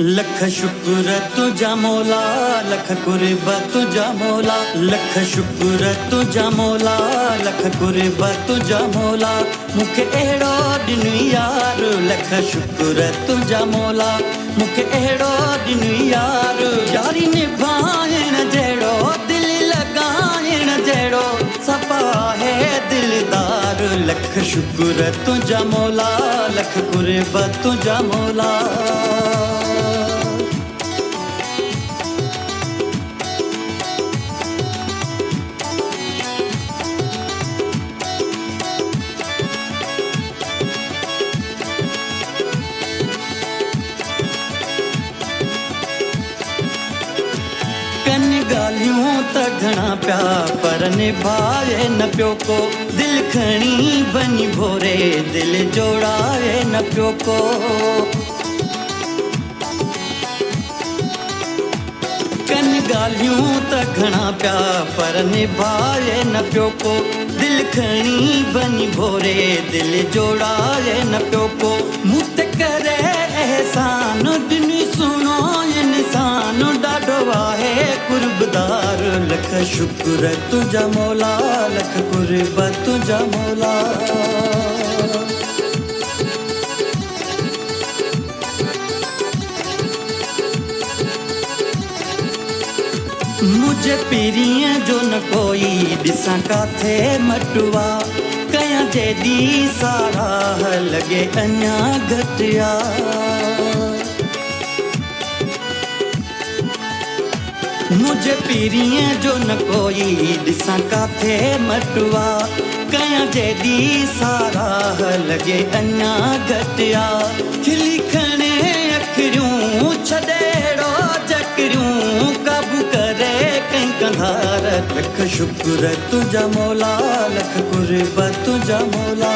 लख शुक्र तुंहिंजा मौला, लख कुर्ब तुंहिंजा मौला, लख शुक्र तुंहिंजा मौला, लख कुर्ब तुंहिंजा मौला, मूंखे अहिड़ो ॾिनो यार, लख शुक्र तुंहिंजा मौला, मूंखे अहिड़ो ॾिनो यार, यारी निभाइण जहिड़ो, दिलि लॻाइण जहिड़ो, सफ़ा आहे दिलदार, लख शुक्र तुंहिंजा मौला, लख कुर्ब तुंहिंजा मौला। ॻाल्हियूं त घणा पिया पर निभाए न पियो को, दिलि खणी वञी भोरे, दिलि जोड़ाए न पियो को। कन ॻाल्हियूं त घणा पिया पर निभाए न पियो को, दिलि खणी वञी भोरे, दिलि जोड़ाए न पियो को। मूं ते करे एहसान ॾिनी सुहिणो इंसान, ॾाढो आहे कुर्बदार, लख शुक्र तुंहिंजा मौला, लख कुर्ब तुंहिंजा मौला। मुंहिंजे पीरीअ जो न कोई ॾिसां काथे मटुआ, कयां जेॾी साराह लॻे अञा घटिया। मुंहिंजे पीरीअ जो न कोई ॾिसां काथे मटुआ, कयां जेॾी साराह लॻे अञा घटिया। खिली खणे अखिरियूं छॾे अहिड़ो जकरियूं, काबू करे कंहिं कंधार, लख शुक्र तुंहिंजा मौला, लख कुर्ब तुंहिंजा मौला।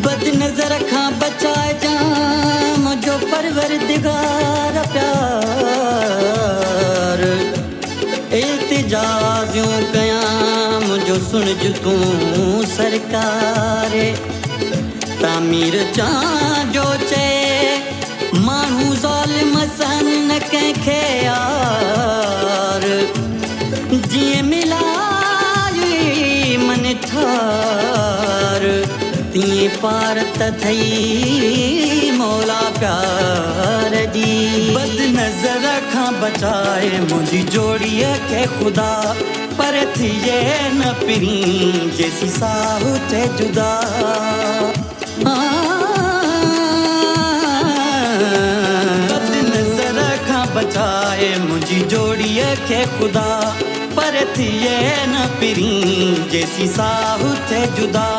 बद नज़र खां बचाए मुंहिंजो परवरदिगार प्यार, इल्तिजाज़ियूं कयां मुंहिंजो सुणज तूं सरकार। तामीर चांजो चए माण्हू ज़ालिम सन न कंहिंखे यार, जीअं मिलाए मन ठार, तीअं पार त थई मौला प्यार जी। बद नज़र खां बचाए मुंहिंजी जोड़ीअ खे ख़ुदा, पर थिए न पिरीं जेसीं साहु थिए जुदा। बद नज़र खां बचाए मुंहिंजी जोड़ीअ खे ख़ुदा, पर थिए न पिरीं जेसीं साहु थिए जुदा।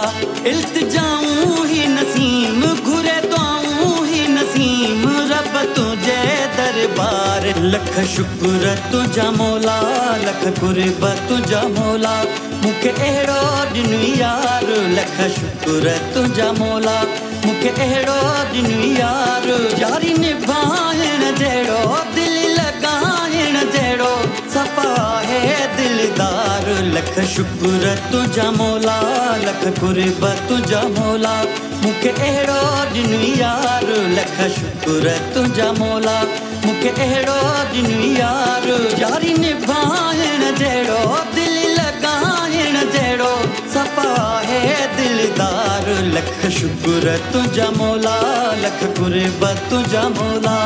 इल्तिजाऊं ही नसीम घुरे दुआऊं ही नसीम, रब तुंहिंजे दरबार, लख शुक्र तुंहिंजा मौला, लख कुर्ब तुंहिंजा मौला, मूंखे अहिड़ो ॾिनो यार, लख शुक्र तुंहिंजा मौला, मूंखे अहिड़ो ॾिनो यार, यारी निभाइण जहिड़ो, दिलि लॻाइण जहिड़ो, सफ़ा आहे दिलदार, लख शुक्र तुंहिंजा मौला, लख कुर्ब तुंहिंजा मौला, मूंखे अहिड़ो ॾिनो यार, लख शुक्र तुंहिंजा मौला, मूंखे अहिड़ो ॾिनो यार, यारी निभाइण जहिड़ो, दिलि लॻाइण जहिड़ो, सफ़ा आहे दिलदार, लख शुक्र तुंहिंजा मौला, लख कुर्ब तुंहिंजा मौला।